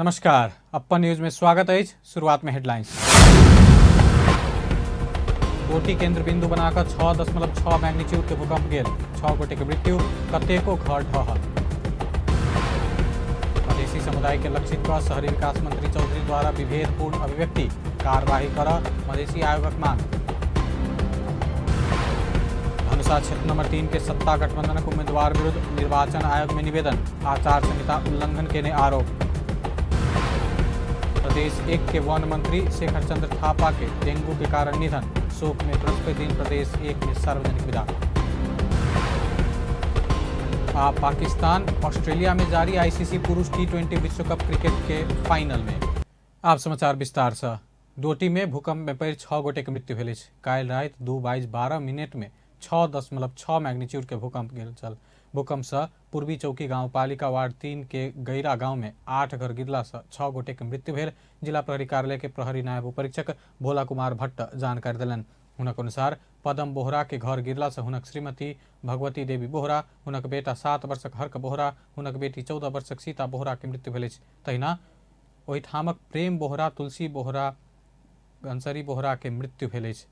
नमस्कार, अपन न्यूज में स्वागत अछि। शुरुआत में हेडलाइंस। कोटी केंद्र बिंदु बनाकर 6.6 मैग्नीट्यूड के भूकंप गेल, 6 गोटे के मृत्यु, कतेको घर ढहल। मधेसी समुदाय के लक्षित कऽ शहरी विकास मंत्री चौधरी द्वारा विभेदपूर्ण अभिव्यक्ति, कार्यवाही कर मधेसी आयोगक मांग। धनुषा क्षेत्र नंबर 3 के सत्ता गठबंधनक उम्मीदवार विरुद्ध निर्वाचन आयोग में निवेदन, आचार संहिता उल्लंघन केने आरोप। प्रदेश 1 के वन मंत्री शेखर चंद्र थापा के डेंगू के कारण निधन, शोक में बृहस्पति दिन प्रदेश 1 में सार्वजनिक विदा। आ पाकिस्तान ऑस्ट्रेलिया में जारी आईसीसी पुरुष टी20 विश्व कप क्रिकेट के फाइनल में। आब समाचार विस्तार से। डोटी में भूकंप में पड़ि 6 गोटे के मृत्यु भेल अछि। काल्हि राति 2:12 में 6.6 मैग्नीट्यूड के भूकंप गेल छल। भूकंप से पूर्वी चौकी गांवपालिका वार्ड 3 के गैरा गांव में 8 घर गिरला से 6 गोटे के मृत्यु भेल। जिला प्रहरी कार्यालय के प्रहरी नायब उपरीक्षक भोला कुमार भट्ट जानकारी देलनि। हुनक अनुसार पदम बोहरा के घर गिरला से हुनक श्रीमती भगवती देवी बोहरा, हुनक बेटा 7 वर्षक हर्क बोहरा, हुनक बेटी 14 वर्षक सीता बोहरा के मृत्यु भेल अछि। तहिना ओहिठामक प्रेम बोहरा, तुलसी बोहरा, गंसरी बोहरा के मृत्यु भेल अछि।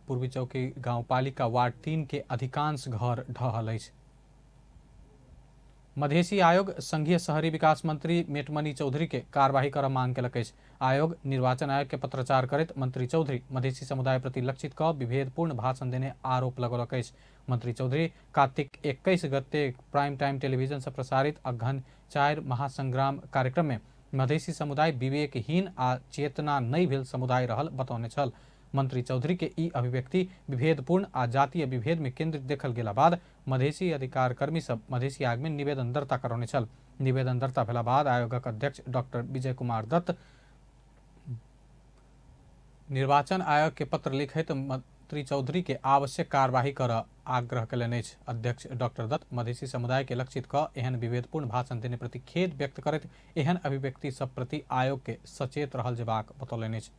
पूर्वी चौकी गांवपालिका वार्ड 3 के अधिकांश घर ढहल अछि। मधेसी आयोग संघीय शहरी विकास मंत्री मेटमणि चौधरी के कार्यवाही कर मांग केलक अछि। आयोग निर्वाचन आयोग के पत्राचार करैत मंत्री चौधरी मधेसी समुदाय प्रति लक्षित क विभेदपूर्ण भाषण देने आरोप लगौलक अछि। मंत्री चौधरी कार्तिक 21 गते प्राइम टाइम टेलीविजन से प्रसारित अघन 4 महासंग्राम कार्यक्रम में मधेसी समुदाय विवेकहीन आ चेतना नहि भेल समुदाय रहल बतौने छल। मंत्री चौधरी के ई अभिव्यक्ति विभेदपूर्ण आ जातीय विभेद में केंद्रित देखल गेला बाद मधेसी अधिकार कर्मी सब मधेसी आयोग में निवेदन दर्ता करौने छल। निवेदन दर्ता भेला बाद आयोगक अध्यक्ष डॉक्टर विजय कुमार दत्त निर्वाचन आयोग के पत्र लिखैत मंत्री चौधरी के आवश्यक कार्यवाही कर आग्रह कयलनि अछि। अध्यक्ष डॉक्टर दत्त मधेसी समुदाय के लक्षित क एहन विभेदपूर्ण भाषण देने प्रति खेद व्यक्त करैत एहन अभिव्यक्ति सब प्रति आयोग के सचेत रहल जेबाक बतौलनि अछि।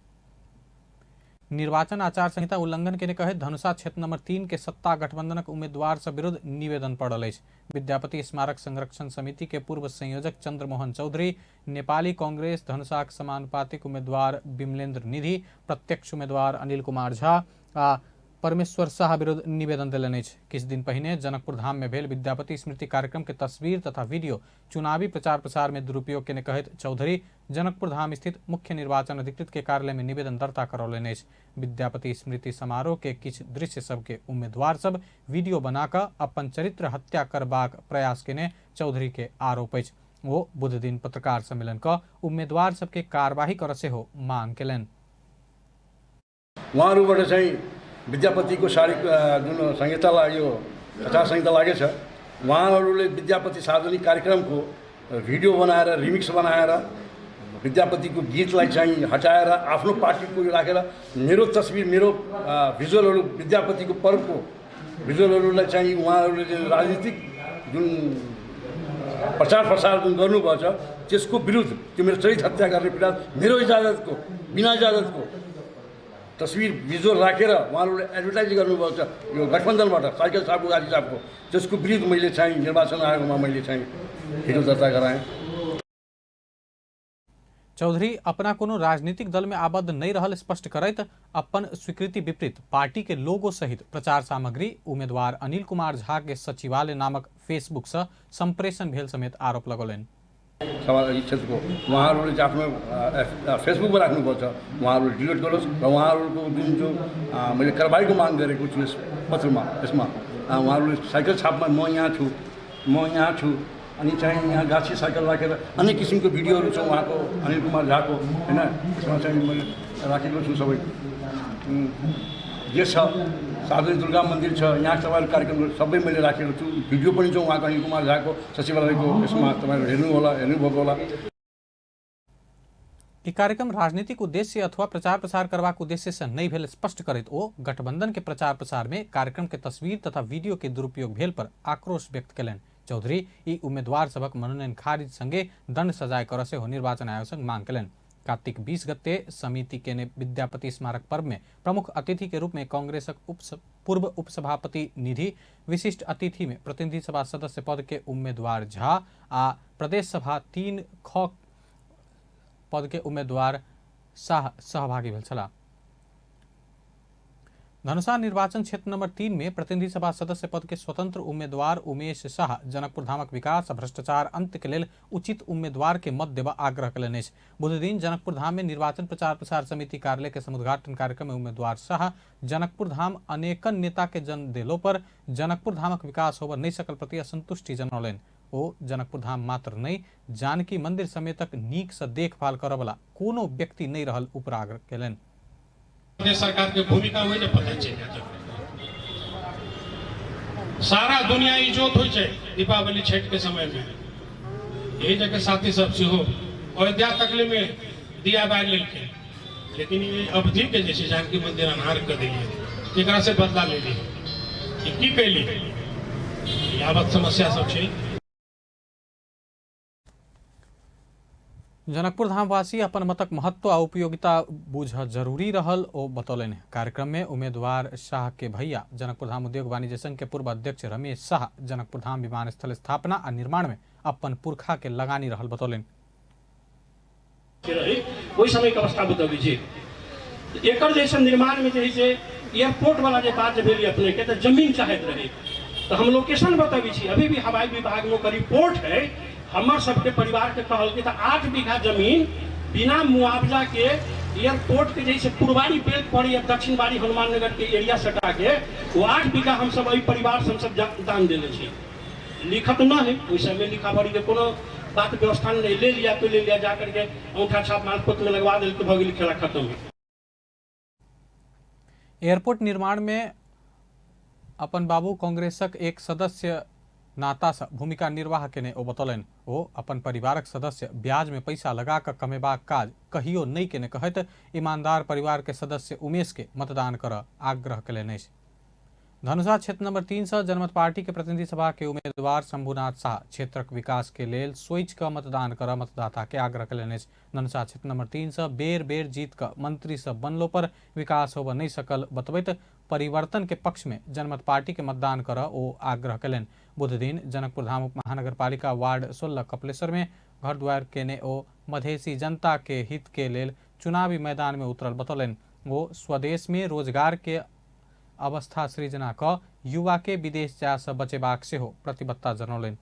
निर्वाचन आचार संहिता उल्लंघन केने कहैत धनुषा क्षेत्र नंबर 3 के सत्ता गठबंधनक उम्मीदवार सब विरुद्ध निवेदन पड़ल अछि। विद्यापति स्मारक संरक्षण समिति के पूर्व संयोजक चंद्रमोहन चौधरी, नेपाली कांग्रेस धनुषाक समानुपातिक उम्मीदवार बिमलेंद्र निधि, प्रत्यक्ष उम्मीदवार अनिल कुमार झा आ परमेश्वर शाह विरुद्ध निवेदन देलनि अछि। किछु दिन पहिने जनकपुर धाम में भेल विद्यापति स्मृति कार्यक्रम के तस्वीर तथा वीडियो चुनावी प्रचार प्रसार में दुरुपयोग केने कहैत चौधरी जनकपुर धाम स्थित मुख्य निर्वाचन अधिकृत के कार्यालय में निवेदन दर्ता करौलनि अछि। विद्यापति स्मृति समारोह के किछु दृश्य सबके उम्मीदवार सब वीडियो बनाकऽ अपन चरित्र हत्या करबाक प्रयास केने चौधरी के आरोप अछि। ओ बुध दिन पत्रकार सम्मेलन क उम्मीदवार सबके कार्यवाही करऽ सेहो मांग केलनि। उहाँहरूबाट चाहिँ विद्यापतिको सारी जुन संहिता लाग्यो, आचार संहिता लागेछ, उहाँहरूले विद्यापति सार्वजनिक कार्यक्रमको भिडियो बनाएर रिमिक्स बनाएर विद्यापतिको गीतलाई चाहिँ हटाएर आफ्नो पार्टीको यो राखेर मेरो तस्बिर, मेरो भिजुअलहरू, विद्यापतिको पर्वको भिजुअलहरूलाई चाहिँ उहाँहरूले चाहिँ राजनीतिक जुन प्रचार प्रसार जुन गर्नुभएको छ त्यसको विरुद्ध त्यो मेरो चरित्र हत्या गर्ने प्रयास, मेरो इजाजतको बिना इजाजतको तस्बिर भिजुअल राखेर उहाँहरूले एडभर्टाइज गर्नुभएको छ यो गठबन्धनबाट साइकल साहबको गाडी साहबको, त्यसको विरुद्ध मैले चाहिँ निर्वाचन आयोगमा मैले चाहिँ हिजो दर्ता गराएँ। चौधरी अपना कोनो राजनीतिक दल में आबद्ध नहीं रहल स्पष्ट करैत अपन स्वीकृति विपरीत पार्टी के लोगो सहित प्रचार सामग्री उम्मीदवार अनिल कुमार झा के सचिवालय नामक फेसबुक से संप्रेषण भेल समेत आरोप लगौलनि। सवाल क्षेत्रको उहाँहरूले चाहिँ आफ्नो फेसबुकमा राख्नुभएको छ, उहाँहरूले डिलिट गरोस् र उहाँहरूको जुन जो मैले कारबाहीको माग गरेको छु यस पत्रमा, यसमा उहाँहरूले साइकल छापमा म यहाँ छु, म यहाँ छु अनि चाहिँ यहाँ गाछी साइकल राखेर अनेक किसिमको भिडियोहरू छ उहाँको अनिल कुमार झाको, होइन, यसमा चाहिँ मैले राखेको छु सबै। जे छ सार्वजनिक दुर्गा मन्दिर छ, यहाँ तपाईँहरू कार्यक्रमहरू सबै मैले राखेको छु, भिडियो पनि छ उहाँको अनिल कुमार झाको सचिवालयको, यसमा तपाईँहरू हेर्नु होला, हेर्नुभएको होला। ई कार्यक्रम राजनीतिक उद्देश्य अथवा प्रचार प्रसार करबाक उद्देश्य से नहीं भेल स्पष्ट करैत ओ गठबंधन के प्रचार प्रसार में कार्यक्रम के तस्वीर तथा वीडियो के दुरुपयोग भेल पर आक्रोश व्यक्त केलनि। चौधरी ई उम्मीदवार सभक मनोनयन खारिज संगे दंड सजाय करऽ सेहो निर्वाचन आयोग संग मांग केलनि। कार्तिक 20 गते समिति के विद्यापति स्मारक पर्व में प्रमुख अतिथि के रूप में कांग्रेसक पूर्व उपसभापति निधि, विशिष्ट अतिथि में प्रतिनिधि सभा सदस्य पद के उम्मीदवार झा आ प्रदेश सभा 3 ख पद के उम्मेदवार शाह सहभागी भेल छलाह। धनुषा निर्वाचन क्षेत्र नंबर 3 में प्रतिनिधि सभा सदस्य पद के स्वतंत्र उम्मीदवार उमेश शाह जनकपुर धामक विकास आ भ्रष्टाचार अंत के लेल उचित उम्मीदवार के मत देबा आग्रह कयलनि अछि। बुधदिन जनकपुर धाम में निर्वाचन प्रचार प्रसार समिति कार्यालय के समुद्घाटन कार्यक्रम में उम्मीदवार शाह जनकपुर धाम अनेकन नेता के जन देलो पर जनकपुर धामक विकास होबय नहि सकल प्रति असंतुष्टि जनौलनि। ओ जनकपुर धाम मात्र नहि जानकी मंदिर समेतक नीक से देखभाल करऽवला कोनो व्यक्ति नहि रहल उपर आग्रह कयलनि। प्रदेश सरकार के भूमिका हुए जे पता चलि जायत। सारा दुनिया इजोत होइ छै दीपावली छठ के समय में। यही जगह साथी सब सेहो अयोध्या तकले में दिया बारि लेलखिन, लेकिन ये अवधि के जे छै जानकी मंदिर अन्हार कऽ देलियै, एकरा से बदला लेली। ई की कैली? यावत समस्या सब छै। जनकपुर धामवासी अपन मतक महत्व आ उपयोगिता बुझ जरूरी रहल ओ बतौलनि। कार्यक्रम में उम्मीदवार शाह के भैया जनकपुर धाम उद्योग वाणिज्य संघ के पूर्व अध्यक्ष रमेश शाह जनकपुर धाम विमानस्थल स्थापना आ निर्माण में अपन पुरखा के लगानी रहल बतौलनि। ओहि समय के अवस्था बतबै छी। एकर जैसे निर्माण में जे से एयरपोर्ट वाला जे बात भेल अपने के, तो जमीन चाहत रहे तो हम लोकेशन बतबै छी। अभी भी हवाई विभाग में ओकर रिपोर्ट है। हमर सबके परिवार के कहल कि 8 बीघा जमीन बिना मुआवजा के एयरपोर्ट के जैसे पुरवारी बेल्ट पड़ी या दक्षिण बाड़ी हनुमान नगर के एरिया सटा के वो 8 बीघा हम सब एहि परिवार से हम सब दान देने छी। लिखत न है, ओहि समय लिखा पढ़ी के कोनो बात व्यवस्था नहीं, ले लिया तो ले लिया, जा करके अंगूठा छाप मानपत्र में लगवा दिल के भऽ गेल, खेला खत्म। एयरपोर्ट निर्माण में अपन बाबू कांग्रेसक एक सदस्य नाता से भूमिका निर्वाह केने ओ बतौलनि। ओ अपन परिवारक सदस्य ब्याज में पैसा लगा कऽ कमेबाक काज कहियो नहि केने कहैत ईमानदार परिवार के सदस्य उमेश के मतदान करऽ आग्रह कयलनि अछि। धनुषा क्षेत्र नंबर 3 से जनमत पार्टी के प्रतिनिधि सभा के उम्मीदवार शंभुनाथ शाह क्षेत्रक विकास के लेल सोचि कऽ मतदान करऽ मतदाता के आग्रह कयलनि अछि। धनुषा क्षेत्र नंबर 3 से बेर बेर जीत कऽ मंत्री सब बनलो पर विकास होबऽ नहि सकल बतबैत परिवर्तन के पक्ष में जनमत पार्टी के मतदान करऽ ओ आग्रह कयलनि। बुधदिन जनकपुर धाम उप महानगरपालिका वार्ड 16 कपिलेश्वर में घर द्वार केने ओ मधेसी जनता के हित के लेल चुनावी मैदान में उतरल बतौलनि। ओ स्वदेश में रोजगार के अवस्था सृजना कऽ युवा के विदेश जाय से बचेबाक सेहो प्रतिबद्धता जनौलनि।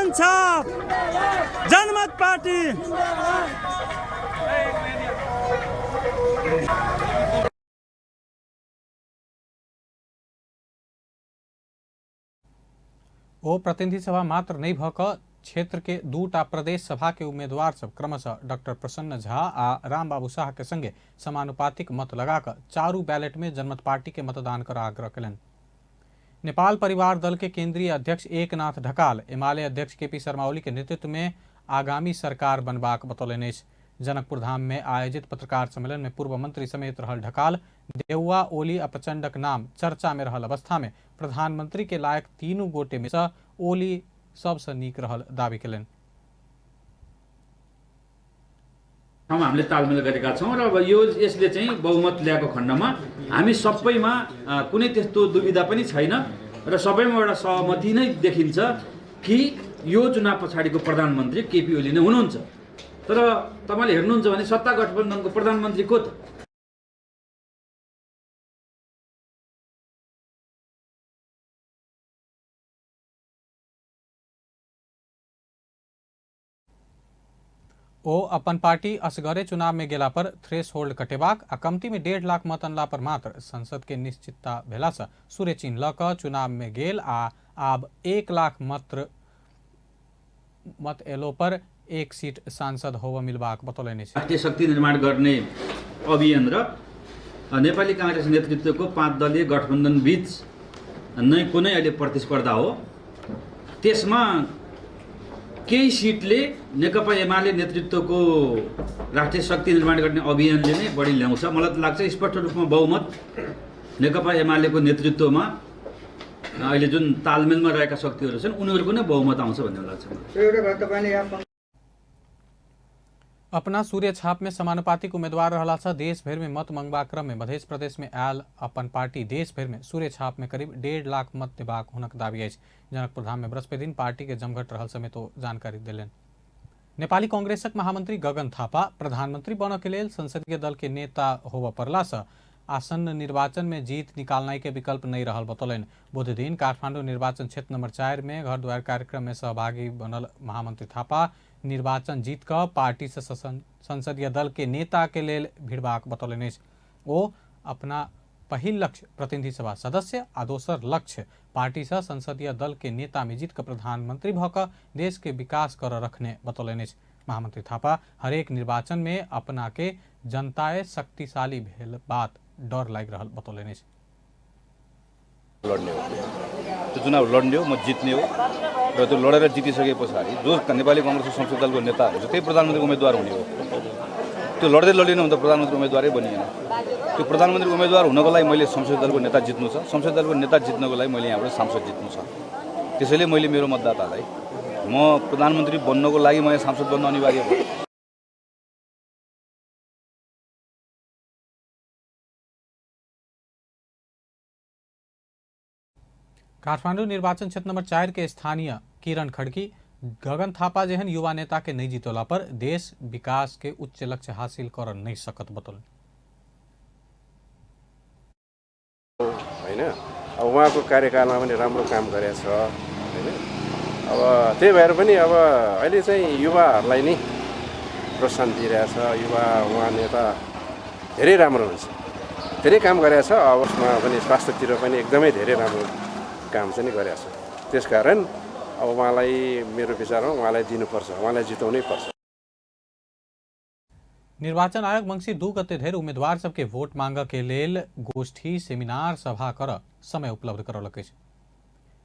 छाप जनमत पार्टी। ओ प्रतिनिधि सभा मात्र नहि भऽ कऽ क्षेत्र के 2टा प्रदेश सभा के उम्मीदवार सब क्रमशः डॉक्टर प्रसन्न झा आ रामबाबू शाह के संगे समानुपातिक मत लगा कऽ चारू बैलेट में जनमत पार्टी के मतदान कर आग्रह कयलनि। नेपाल परिवार दल के केंद्रीय अध्यक्ष एकनाथ ढकाल एमाले अध्यक्ष केपी शर्मा ओली के नेतृत्व में आगामी सरकार बनबाक बतौलनि अछि। जनकपुर धाम में आयोजित पत्रकार सम्मेलन में पूर्व मंत्री समेत रहल ढकाल देउवा ओली आ प्रचंडक नाम चर्चा में रहल अवस्था में प्रधानमंत्री के लायक तीनू गोटे में से ओली सबसे नीक रहल दावी कयलनि। ठाउँमा हामीले तालमेल गरेका छौँ र अब यो यसले चाहिँ बहुमत ल्याएको खण्डमा हामी सबैमा कुनै त्यस्तो दुविधा पनि छैन र सबैमा एउटा सहमति नै देखिन्छ कि यो चुनाव पछाडिको प्रधानमन्त्री केपी ओली नै हुनुहुन्छ। तर तपाईँले हेर्नुहुन्छ भने सत्ता गठबन्धनको प्रधानमन्त्री को त? ओ अपन पार्टी असगरे चुनाव में गेला पर थ्रेशहोल्ड कटेबाक आ कमती में 1.5 लाख मत अनला पर मात्र संसद के निश्चितता भेला से सूर्य चिन्ह लऽ कऽ चुनाव में गेल आ आब 1 लाख मत एलो पर 1 सीट सांसद होबऽ मिलबाक बतौलनि अछि। राष्ट्रिय शक्ति निर्माण गर्ने अभियान र नेपाली काङ्ग्रेस नेतृत्वको 5 दलीय गठबन्धन बीच नै कुनै अहिले प्रतिस्पर्धा हो। त्यसमा केही सिटले नेकपा एमाले नेतृत्वको राष्ट्रिय शक्ति निर्माण गर्ने अभियानले नै बढी ल्याउँछ। मलाई त लाग्छ स्पष्ट रूपमा बहुमत नेकपा एमालेको नेतृत्वमा अहिले जुन तालमेलमा रहेका शक्तिहरू छन् उनीहरूको नै बहुमत आउँछ भन्ने लाग्छ मलाई। अपना सूर्य छाप में समानुपातिक उम्मीदवार रहला से देश भर में मत मंगबाक क्रम में मध्य प्रदेश में आयल अपन पार्टी देश भर में सूर्य छाप में करीब 1.5 लाख मत देबाक हुनक दावी अछि। जनकपुर धाम में बृहस्पति दिन पार्टी के जमघट रहल समेत ओ जानकारी देलनि। नेपाली कांग्रेसक महामंत्री गगन थापा प्रधानमंत्री बनऽ के लेल संसदीय दल के नेता होबऽ पड़ला से आसन्न निर्वाचन में जीत निकालनाइ के विकल्प नहीं रहल बतौलनि। बुध दिन काठमांडू निर्वाचन क्षेत्र नंबर 4 में घर द्वार कार्यक्रम में सहभागी बनल महामंत्री थापा निर्वाचन जीत कऽ पार्टी से संसदीय दल के नेता के लेल भिड़बाक बतौलनि अछि। ओ अपना पहिल लक्ष्य प्रतिनिधि सभा सदस्य आ दोसर लक्ष्य पार्टी से संसदीय दल के नेता में जीत कऽ प्रधानमंत्री भऽ कऽ देश के विकास कर रखने बतौलनि अछि। महामंत्री थापा हरेक निर्वाचन में अपना के जनताए शक्तिशाली भेल बात डर लागि रहल बतौलनि अछि। लड्ने हो, त्यो चुनाव लड्ने हो, म जित्ने हो र त्यो लडेर जितिसके पछाडि जो नेपाली कङ्ग्रेसको संसदीय दलको नेता हुन्छ त्यही प्रधानमन्त्री उम्मेदवार हुने हो। त्यो लड्दै लडिन भने त प्रधानमन्त्री उम्मेदवारै बनिएन। त्यो प्रधानमन्त्री उम्मेदवार हुनको लागि मैले संसदीय दलको नेता जित्नु छ, संसदीय दलको नेता जित्नको लागि मैले यहाँबाट सांसद जित्नु छ। त्यसैले मैले मेरो मतदातालाई म प्रधानमन्त्री बन्नको लागि म यहाँ सांसद बन्न अनिवार्य भयो। काठमांडू निर्वाचन क्षेत्र नंबर 4 के स्थानीय किरण खड़की गगन थापा जेहन युवा नेता के नहीं जीतोला पर देश विकास के उच्च लक्ष्य हासिल कर नहीं सकत बतौलनि। हैन, अब उहाँको कार्यकालमा पनि राम्रो काम गरेको छ हैन। अब त्यही भएर पनि अब अहिले चाहिँ युवाहरूलाई नै प्रोत्साहन दिइरहेछ। युवा उहाँ नेता धेरै राम्रो हुन्छ, धेरै काम गरेको छ। अब उसमा पनि स्वास्थ्यतिर पनि एकदमै धेरै राम्रो काम चाहिँ गरेको छ। त्यसकारण अब उहाँलाई मेरो विचारमा उहाँलाई दिनुपर्छ, उहाँलाई जिताउनै पर्छ। निर्वाचन आयोग मंगसिर 2 गते धरि उम्मीदवार सबके वोट मांग के लेल गोष्ठी सेमिनार सभा कर समय उपलब्ध करौलक अछि।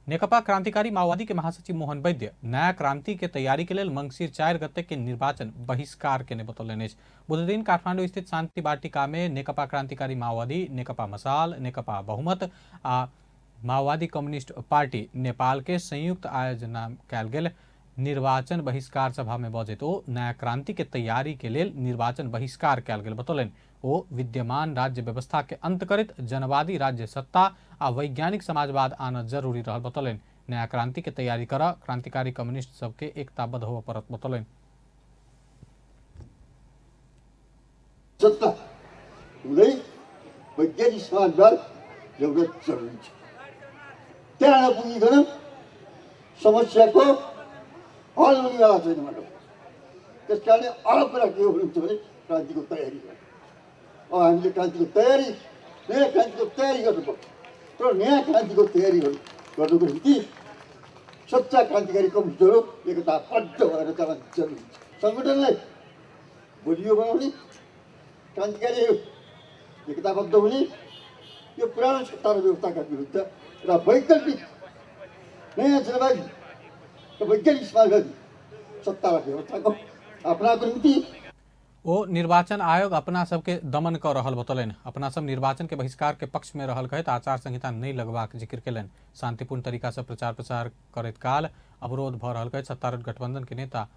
नेकपा क्रांतिकारी माओवादी के महासचिव मोहन वैद्य नया क्रांति के तैयारी के लेल मंगसिर 4 गते के निर्वाचन बहिष्कार केने बतौलनि अछि। बुधदिन काठमांडू स्थित शांति वाटिका में नेकपा क्रांतिकारी माओवादी, नेकपा मसाल, नेकपा बहुमत आ माओवादी कम्युनिस्ट पार्टी नेपाल के संयुक्त आयोजना कयल गेल निर्वाचन बहिष्कार सभा में बजैत ओ नया क्रांति के तैयारी के लेल निर्वाचन बहिष्कार कयल गेल बतौलनि। ओ विद्यमान राज्य व्यवस्था के अंत करैत जनवादी राज्य सत्ता आ वैज्ञानिक समाजवाद आना जरूरी रहल बतौलनि। नया क्रांति के तैयारी कर क्रांतिकारी कम्युनिस्ट सबके एकताबद्ध होबय पड़त बतौलनि। सत्ता हुँदै वैज्ञानिक समाजवाद ल्याउन जरुरी छ। त्यहाँ नपुगिकन समस्याको हल हुनेवाला छैन मानव। त्यस कारणले अर्को कुरा के हुनुहुन्छ भने क्रान्तिको तयारी गर्नु। अब हामीले क्रान्तिको तयारी, नयाँ क्रान्तिको तयारी गर्नुपर्छ। तर नयाँ क्रान्तिको तयारी गर्नुको निम्ति सच्चा क्रान्तिकारी कम्युनिस्टहरू एकताबद्ध भएर जान जरुरी छ। सङ्गठनलाई बलियो बनाउने, क्रान्तिकारीहरू एकताबद्ध हुने, यो पुरानो सत्ता र व्यवस्थाका विरुद्ध र वैकल्पिक नयाँ जनवादी र वैज्ञानिक समाजवादी सत्ता र व्यवस्थाको स्थापनाको निम्ति ओ निर्वाचन आयोग अपना सबके दमन कर रहल बतौलनि। अपना सब निर्वाचन के बहिष्कार के पक्ष में रहल कहैत आचार संहिता नहीं लगबाक जिक्र केलनि। शांतिपूर्ण तरीका से प्रचार प्रसार करैत काल अवरोध भऽ रहल कहैत सत्तारूढ़ गठबंधन के नेता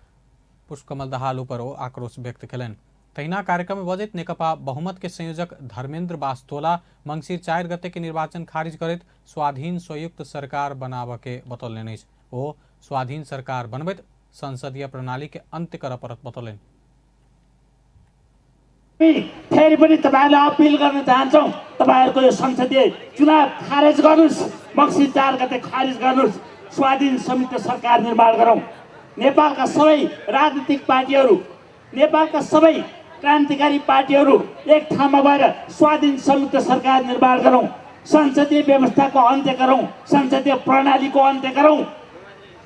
पुष्पकमल दाहाल ऊपर ओ आक्रोश व्यक्त केलनि। तहिना कार्यक्रम में बजैत नेकपा बहुमत के संयोजक धर्मेंद्र बास्तोला मंगसिर 4 गते के निर्वाचन खारिज करैत स्वाधीन संयुक्त सरकार बनाबऽ के बतौलनि अछि। ओ स्वाधीन सरकार बनबैत संसदीय प्रणाली के अंत्य करऽ पड़त बतौलनि। फेरि पनि तपाईहरुलाई अपील गर्न चाहन्छौँ, तपाईहरुको यो संसदीय चुनाव खारेज गर्नुस्, मङ्सिर 4 गते खारेज गर्नुस्, स्वाधीन संयुक्त सरकार निर्माण गरौँ। नेपालका सबै राजनीतिक पार्टीहरू, नेपालका सबै क्रान्तिकारी पार्टीहरू एक ठाउँमा भएर स्वाधीन संयुक्त सरकार निर्माण गरौँ, संसदीय व्यवस्थाको अन्त्य गरौँ, संसदीय प्रणालीको अन्त्य गरौँ,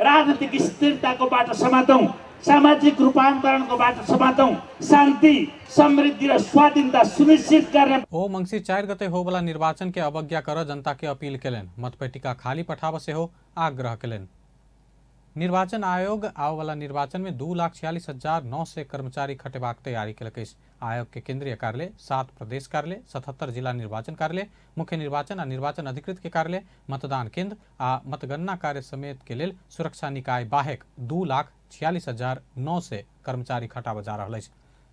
राजनीतिक स्थिरताको बाटो समातौँ, सामाजिक रूपान्तरणको बाटो समातौँ, शान्ति, समृद्धि र स्वाधीनता सुनिश्चित गर्ने। ओ मंगसिर 4 गते होबला निर्वाचन के अवज्ञा कर जनता के अपील केलनि। मतपेटिका खाली पठाब सेहो आग्रह केलनि। निर्वाचन आयोग आबयवला निर्वाचन में 2,46,900 कर्मचारी खटेबाक तैयारी केलक अछि। आयोग के केंद्रीय कार्यालय, 7 प्रदेश कार्यालय, 77 जिला निर्वाचन कार्यालय, मुख्य निर्वाचन आ निर्वाचन अधिकृत के कार्यालय, मतदान केंद्र आ मतगणना कार्य समेत के लेल सुरक्षा निकाय बाहेक 2,46,900 कर्मचारी खटाबऽ जा रहल अछि।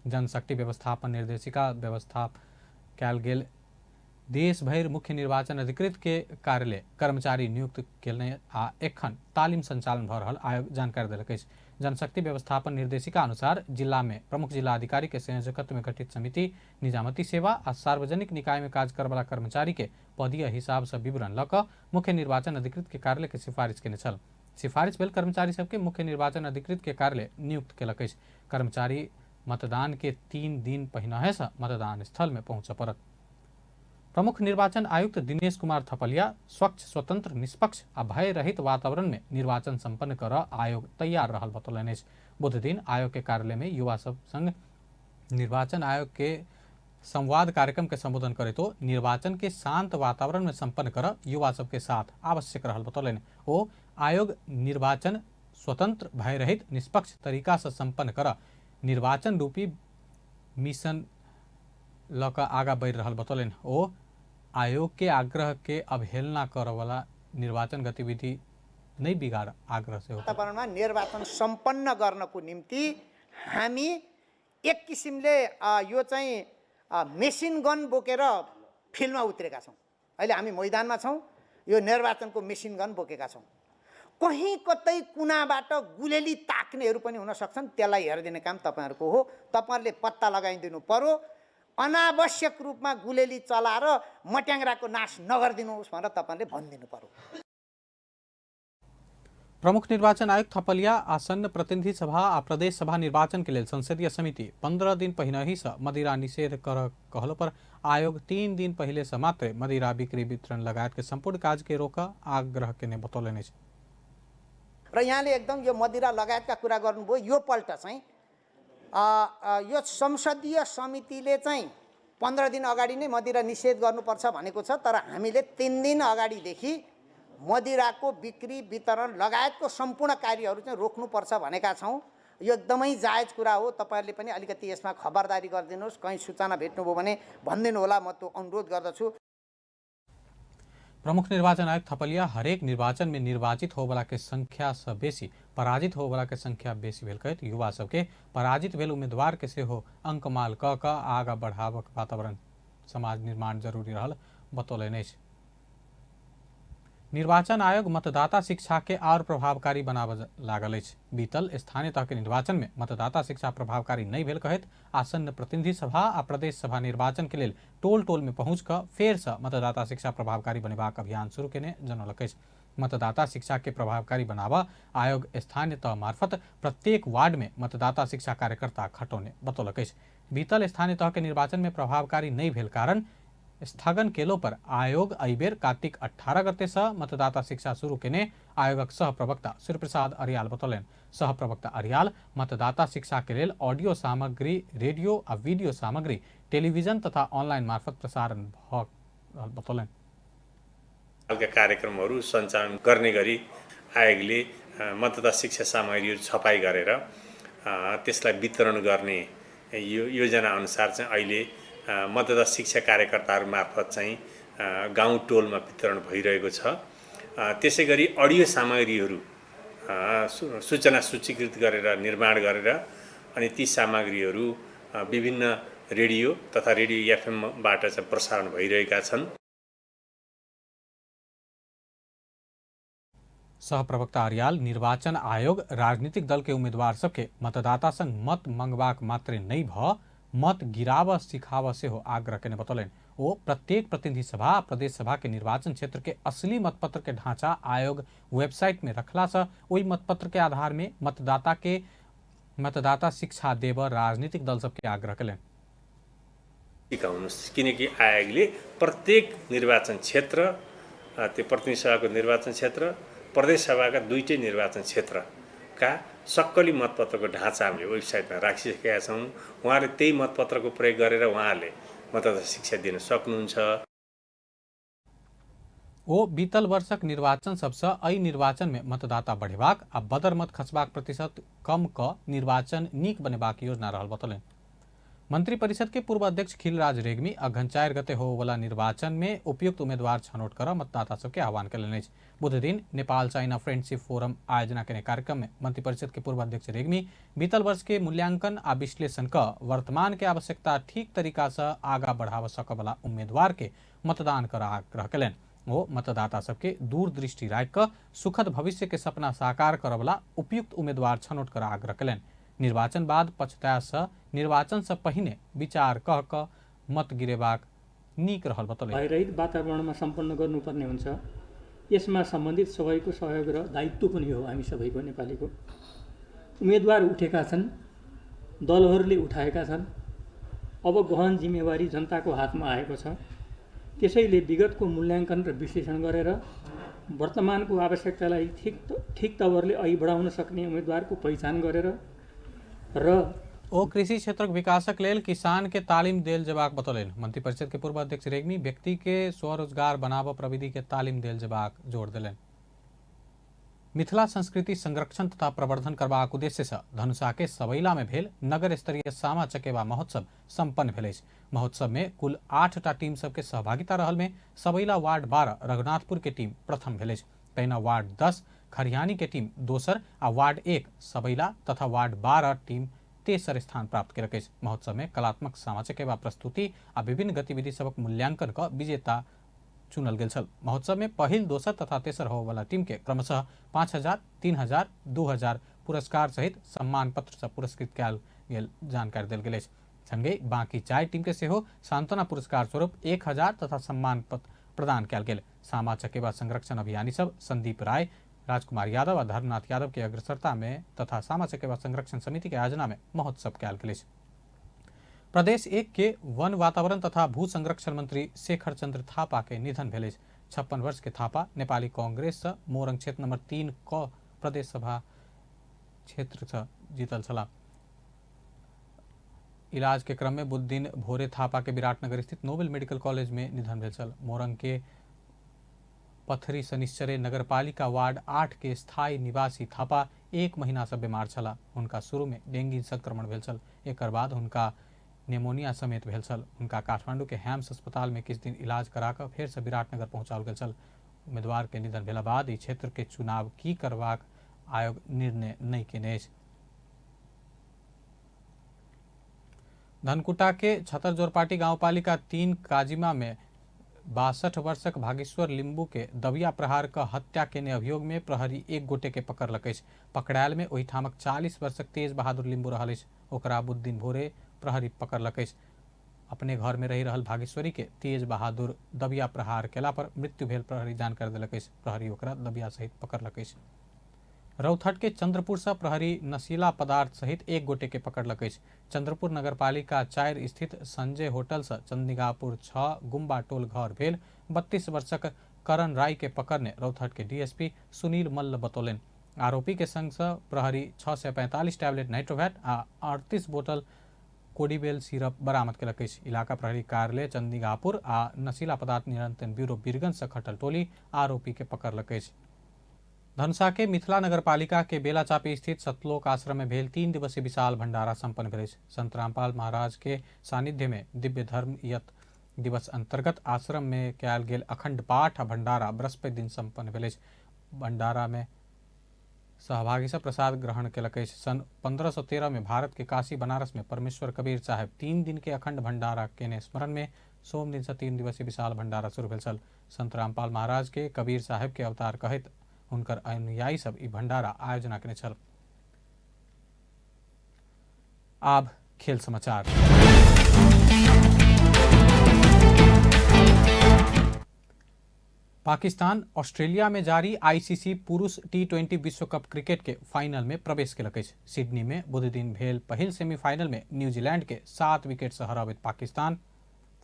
जनशक्ति व्यवस्थापन निर्देशिका व्यवस्था कयल गेल देश भरि मुख्य निर्वाचन अधिकृत के कार्यालय कर्मचारी नियुक्त केलनि आ एखन तालिम संचालन भऽ रहल आयोग जानकारी देलक अछि। जनशक्ति व्यवस्थापन निर्देशिका अनुसार जिला में प्रमुख जिला अधिकारी के संयोजकत्व में गठित समिति निजामती सेवा आ सार्वजनिक निकाय में काज करवला कर्मचारी के पदीय हिसाब से विवरण लऽ कऽ मुख्य निर्वाचन अधिकृत के कार्यालय के सिफारिश केने छल। सिफारिश भेल कर्मचारी सबके मुख्य निर्वाचन अधिकृत के कार्यालय नियुक्त केलक अछि। कर्मचारी मतदान के 3 दिन पहिनहे से मतदान स्थल में पहुंचऽ पड़त। प्रमुख निर्वाचन आयुक्त दिनेश कुमार थपलिया स्वच्छ, स्वतंत्र, निष्पक्ष आ भय रहित वातावरण में निर्वाचन संपन्न कर आयोग तैयार रहल बतौलनि अछि। बुध दिन आयोग के कार्यालय में युवा सब संग निर्वाचन आयोग के संवाद कार्यक्रम के संबोधन करैत ओ निर्वाचन के शांत वातावरण में संपन्न कर युवा सबके साथ आवश्यक रहल बतौलनि। ओ आयोग निर्वाचन स्वतंत्र, भय रहित, निष्पक्ष तरीका से संपन्न कर निर्वाचन रूपी मिशन लऽ कऽ आगाँ बढ़ि रहल बतौलनि। ओ आयोग के आग्रह के अवहेलना करऽवला निर्वाचन गतिविधि नहि बिगाड़ आग्रह सेहो वातावरणमा निर्वाचन सम्पन्न गर्नको निम्ति हामी एक किसिमले यो चाहिँ मेसिन गन बोकेर फिल्डमा उत्रेका छौँ। अहिले हामी मैदानमा छौँ, यो निर्वाचनको मेसिन गन बोकेका छौँ। कहीँ कतै कुनाबाट गुलेली ताक्नेहरू पनि हुन सक्छन्, त्यसलाई हेरिदिने काम तपाईँहरूको हो। तपाईँहरूले पत्ता लगाइदिनु पर्यो। अनावश्यक रूपमा गुलेली चलाएर मट्याङ्ग्राको नाश नगरिदिनुहोस् भनेर तपाईँहरूले भनिदिनु पर्यो। प्रमुख निर्वाचन आयुक्त थपलिया आसन्न प्रतिनिधि सभा आ प्रदेश सभा निर्वाचन के लेल संसदीय समिति 15 दिन पहिनहि से मदिरा निषेध कर कहलो पर आयोग 3 दिन पहिले से मात्र मदिरा बिक्री वितरण लगायत के संपूर्ण काज के रोक आग्रह केने बतौलनि अछि। र यहाँले एकदम यो मदिरा लगायतका कुरा गर्नुभयो। यो पल्ट चाहिँ यो संसदीय समितिले चाहिँ 15 दिन अगाडि नै मदिरा निषेध गर्नुपर्छ भनेको छ, तर हामीले 3 दिन अगाडिदेखि मदिराको बिक्री वितरण लगायतको सम्पूर्ण कार्यहरू चाहिँ रोक्नुपर्छ भनेका छौँ। यो एकदमै जायज कुरा हो। तपाईँहरूले पनि अलिकति यसमा खबरदारी गरिदिनुहोस्। कहीँ सूचना भेट्नुभयो भने भनिदिनु होला, म त्यो अनुरोध गर्दछु। प्रमुख निर्वाचन आयुक्त थपलिया हरेक निर्वाचन में निर्वाचित होवला के संख्या से बेसी पराजित होवला के संख्या बेसी भेल कहैत युवा सबके पराजित भेल उम्मीदवार के सेहो अंकमाल क कऽ आगाँ बढ़ाबक वातावरण समाज निर्माण जरूरी रहल बतौलनि अछि। निर्वाचन आयोग मतदाता शिक्षा के और प्रभावकारी बनाबऽ लागल अछि। बीतल स्थानीय तह के निर्वाचन में मतदाता शिक्षा प्रभावकारी नहि भेल कहैत आसन्न प्रतिनिधि सभा आ प्रदेश सभा निर्वाचन के लेल टोल टोल में पहुँच कऽ फेर से मतदाता शिक्षा प्रभावकारी बनेबाक अभियान शुरू केने जनौलक अछि। मतदाता शिक्षा के प्रभावकारी बनाबऽ आयोग स्थानीय तह मार्फत प्रत्येक वार्ड में मतदाता शिक्षा कार्यकर्ता खटौने बतौलक अछि। बीतल स्थानीय तह के निर्वाचन में प्रभावकारी नहि भेल कारण स्थगन केलो पर आयोग एहिबेर कार्तिक 18 गते से मतदाता शिक्षा शुरू केने आयोगक सह प्रवक्ता सूर्यप्रसाद अर्याल बतौलनि। सह प्रवक्ता अर्याल मतदाता शिक्षा के लेल ऑडियो सामग्री, रेडियो आ वीडियो सामग्री टेलीविजन तथा ऑनलाइन मार्फत प्रसारण भऽ रहल बतौलनि। खालका कार्यक्रमहरू सञ्चालन गर्ने गरी आयोगले मतदाता शिक्षा सामग्रीहरू छपाई गरेर त्यसलाई वितरण गर्ने यो योजना अनुसार चाहिँ अहिले मतदाता शिक्षा कार्यकर्ताहरू मार्फत चाहिँ गाउँ टोलमा वितरण भइरहेको छ। त्यसै गरी अडियो सामग्रीहरू सूचना सूचीकृत गरेर निर्माण गरेर अनि ती सामग्रीहरू विभिन्न रेडियो तथा रेडियो एफएमबाट चाहिँ प्रसारण भइरहेका छन्। सहप्रवक्ता अर्याल निर्वाचन आयोग राजनीतिक दल के उम्मीदवार सबके मतदाता संग मत मंगबाक मात्रे नहि भऽ मत गिराबऽ सिखाबऽ सेहो आग्रह केने बतौलनि। ओ प्रत्येक प्रतिनिधि सभा आ प्रदेश सभा के निर्वाचन क्षेत्र के असली मतपत्र के ढांचा आयोग वेबसाइट में रखला से ओहि मतपत्र के आधार में मतदाता के मतदाता शिक्षा देबऽ राजनीतिक दल सबके आग्रह केलनि। सिकाउनुहोस्, किनकि आयोगले प्रत्येक निर्वाचन क्षेत्र, त्यो प्रतिनिधि सभाको निर्वाचन क्षेत्र, प्रदेश सभाका दुईटै निर्वाचन क्षेत्रका सक्कली मतपत्रको ढाँचा हामीले वेबसाइटमा राखिसकेका छौँ। उहाँहरूले त्यही मतपत्रको प्रयोग गरेर उहाँहरूले मतदाता शिक्षा दिन सक्नुहुन्छ। ओ बीतल वर्षक निर्वाचन सबसँ एहि निर्वाचन में मतदाता बढ़ेबाक आ बदर मत खसबाक प्रतिशत कम कऽ निर्वाचन नीक बनेबाक योजना रहल बतौलनि। मंत्रिपरिषद के पूर्व अध्यक्ष खिलराज रेग्मी अघन 4 गते होवला निर्वाचन में उपयुक्त उम्मीदवार छनौट कर मतदाता सबके आह्वान कयलनि अछि। बुध दिन नेपाल चाइना फ्रेंडशिप फोरम आयोजना केने कार्यक्रम में मंत्रिपरिषद के पूर्व अध्यक्ष रेग्मी बीतल वर्ष के मूल्यांकन आ विश्लेषण क वर्तमान के आवश्यकता ठीक तरीका से आगा बढ़ाव सकवला उम्मीदवार के मतदान कर आग्रह कयलनि। ओ मतदाता सबके दूरदृष्टि राखि कऽ सुखद भविष्य के सपना साकार करवला उपयुक्त उम्मीदवार छनौट कर आग्रह कयलनि। निर्वाचन बाद पछताए से निर्वाचन से पहिने विचार कह कऽ मत गिरेबाक नीक रहल बतौलनि। भयरहित वातावरणमा सम्पन्न गर्नुपर्ने हुन्छ। यसमा सम्बन्धित सबैको सहयोग र दायित्व पनि हो हामी सबैको। नेपालीको उम्मेदवार उठेका छन्, दलहरूले उठाएका छन्, अब गहन जिम्मेवारी जनताको हातमा आएको छ। त्यसैले विगतको मूल्याङ्कन र विश्लेषण गरेर वर्तमानको आवश्यकतालाई ठिक तवरले अघि बढाउन सक्ने उम्मेदवारको पहिचान गरेर र ओ कृषि क्षेत्रक विकासक लेल किसान के तालीम देल जेबाक बतौलनि। मंत्रिपरिषद के पूर्व अध्यक्ष रेग्मी व्यक्ति के स्वरोजगार बनाबऽ प्रविधि के तालीम देल जेबाक जोर देलनि। मिथिला संस्कृति संरक्षण तथा प्रवर्धन करबाक उद्देश्य से धनुषा के सबैला में भेल नगर स्तरीय सामा चकेवा महोत्सव संपन्न भेल अछि। महोत्सव में कुल 8टा टीम सबके सहभागिता रहल में सबैला वार्ड 12 रघुनाथपुर के टीम प्रथम भेल अछि। तहिना वार्ड 10 खरियानी के टीम दोसर आ वार्ड 1 सबैला तथा वार्ड 12 टीम तेसर स्थान प्राप्त केलक अछि। महोत्सव में कलात्मक सामा चकेवा प्रस्तुति आ विभिन्न गतिविधि सबक मूल्यांकन क विजेता चुनल गेल छल। महोत्सव में पहिल, दोसर तथा तेसर होबयवला टीम के क्रमशः 5000, 3000, 2000 पुरस्कार सहित सम्मान पत्र से पुरस्कृत कयल गेल जानकारी देल गेल अछि। संगे बाकी 4 टीम के सेहो सांत्वना पुरस्कार स्वरूप 1000 तथा सम्मान पत्र प्रदान कयल गेल। सामा चकेवा संरक्षण अभियानी सब संदीप राय, राजकुमार यादव आ धर्मनाथ यादव के अग्रसरता में तथा सामा चकेवा संरक्षण समिति के आयोजना में महोत्सव कयल गेल अछि। प्रदेश 1 के वन वातावरण तथा भू संरक्षण मंत्री शेखर चंद्र थापा के निधन भेल अछि। 56 वर्ष के थापा नेपाली कांग्रेस से मोरंग क्षेत्र नंबर 3 क प्रदेश सभा क्षेत्र से जीतल छलाह। इलाज के क्रम में बुध दिन भोरे थापा के विराटनगर स्थित नोबेल मेडिकल कॉलेज में निधन भेल छल। मोरंग के पथरी शनिश्चरे नगरपालिका वार्ड 8 के स्थायी निवासी थापा 1 महीना से बीमार छलाह। हुनका शुरू में डेंगू संक्रमण भेल छल। एकर बाद हुनका निमोनिया समेत भेल छल। हुनका काठमांडू के हैम्स अस्पताल में किछु दिन इलाज करा कऽ फेर से विराटनगर पहुंचाओल गेल छल। उम्मीदवार के निधन भेला बाद ई क्षेत्र के चुनाव की करबाक आयोग निर्णय नहीं केने अछि। धनकुटा के छतर जोरपाटी गांवपालिका 3 काजिमा में 62 वर्षक भागेश्वर लिम्बू के दबिया प्रहार क हत्या केने अभियोग में प्रहरी 1 गोटे के पकड़लक अछि। पकड़ायल में ओहिठामक 40 वर्षक तेज बहादुर लिम्बू रहल अछि। ओकरा बुध दिन भोरे प्रहरी पकड़लक अछि। अपने घर में रहि रहल भागेश्वरी के तेज बहादुर दबिया प्रहार केला पर मृत्यु भेल प्रहरी जानकारी देलक अछि। प्रहरी ओकरा दबिया सहित पकड़लक अछि। रौथट के चंद्रपुर से प्रहरी नशीला पदार्थ सहित 1 गोटे के पकड़लक अछि। चंद्रपुर नगरपालिका 4 स्थित संजय होटल से चंदिगापुर 6 गुम्बा टोल घर भेल 32 वर्षक करण राय के पकड़ने रौथट के डीएसपी सुनील मल्ल बतौलनि। आरोपी के संग से प्रहरी 645 टैबलेट नाइट्रोवैट आ 38 बोतल कोडीबेल सिरप बरामद केलक अछि। इलाका प्रहरी कार्यालय चंदिगापुर आ नशीला पदार्थ नियंत्रण ब्यूरो बीरगंज से खटल टोली आरोपी के पकड़लक अछि। धनुषा के मिथिला नगरपालिका के बेलाचापी स्थित सतलोक आश्रम में भेल 3 दिवसीय विशाल भंडारा संपन्न भेल अछि। संत रामपाल महाराज के सानिध्य में दिव्य धर्म यत दिवस अंतर्गत आश्रम में कयल गेल अखंड पाठ आ भंडारा बृहस्पति दिन संपन्न भेल अछि। भंडारा में सहभागी सब प्रसाद ग्रहण केलक अछि। सन 1513 में भारत के काशी बनारस में परमेश्वर कबीर साहेब 3 दिन के अखंड भंडारा केने स्मरण में सोम दिन से 3 दिवसीय विशाल भंडारा शुरू भेल छल। संत रामपाल महाराज के कबीर साहेब के अवतार कहैत हुनकर अनुयायी सब ई भंडारा आयोजना केने छल। आब खेल समाचार। पाकिस्तान ऑस्ट्रेलिया में जारी आईसीसी पुरुष टी20 विश्व कप क्रिकेट के फाइनल में प्रवेश केलक अछि। सिडनी में बुध दिन भेल पहिल सेमीफाइनल में न्यूजीलैंड के 7 विकेट से हराबैत पाकिस्तान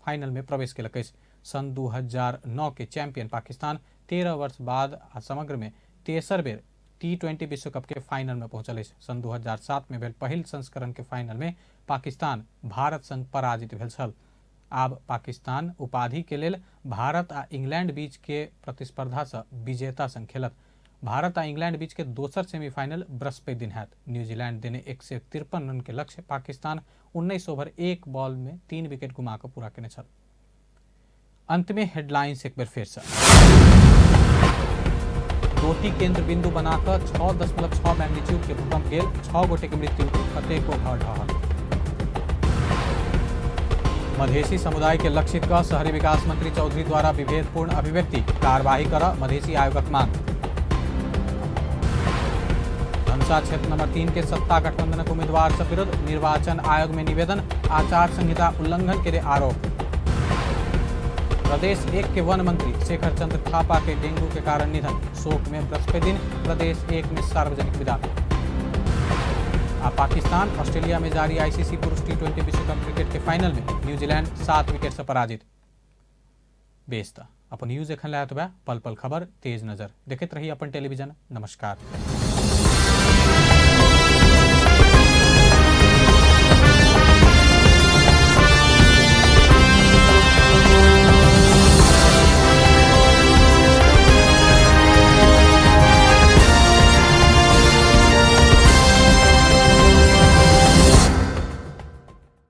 फाइनल में प्रवेश केलक अछि। सन 2009 के चैंपियन पाकिस्तान 13 वर्ष बाद आ समग्र में तेसर बेर टी20 विश्व कप के फाइनल में पहुंचल अछि। सन 2007 में भेल पहिल संस्करण के फाइनल में पाकिस्तान भारत संग पराजित भेल छल। आब पाकिस्तान उपाधि के लेल भारत आ इंग्लैंड बीच के प्रतिस्पर्धा से विजेता संग खेलत। भारत आ इंग्लैंड बीच के दोसर सेमीफाइनल बृहस्पति दिन हैत। न्यूजीलैंड देने 153 रन के लक्ष्य पाकिस्तान 19 ओवर 1 बॉल में 3 विकेट गुमा कऽ पूरा केने छल। अंत में हेडलाइंस एक बेर फेर से। डोटी केंद्र बिंदु बनाकर 6.6 मैग्नीट्यूड के भूकंप गेल, 6 गोटे के मृत्यु, कतेको घर ढहल। मधेसी समुदाय के लक्षित क शहरी विकास मंत्री चौधरी द्वारा विभेदपूर्ण अभिव्यक्ति, कार्यवाही कर मधेसी आयोगक मांग। धनुषा क्षेत्र नंबर 3 के सत्ता गठबंधनक उम्मीदवार सब विरुद्ध निर्वाचन आयोग में निवेदन, आचार संहिता उल्लंघन के आरोप। प्रदेश 1 के वन मंत्री शेखर चंद्र थापा के डेंगू के कारण निधन, शोक में बृहस्पति दिन प्रदेश 1 में सार्वजनिक विदा। आ पाकिस्तान ऑस्ट्रेलिया में जारी आईसीसी पुरुष टी20 विश्व कप क्रिकेट के फाइनल में न्यूजीलैंड 7 विकेट से पराजित। बेस त अपन न्यूज एखन लायत बा, पल पल खबर तेज नजर देखैत रही अपन टेलीविजन। नमस्कार।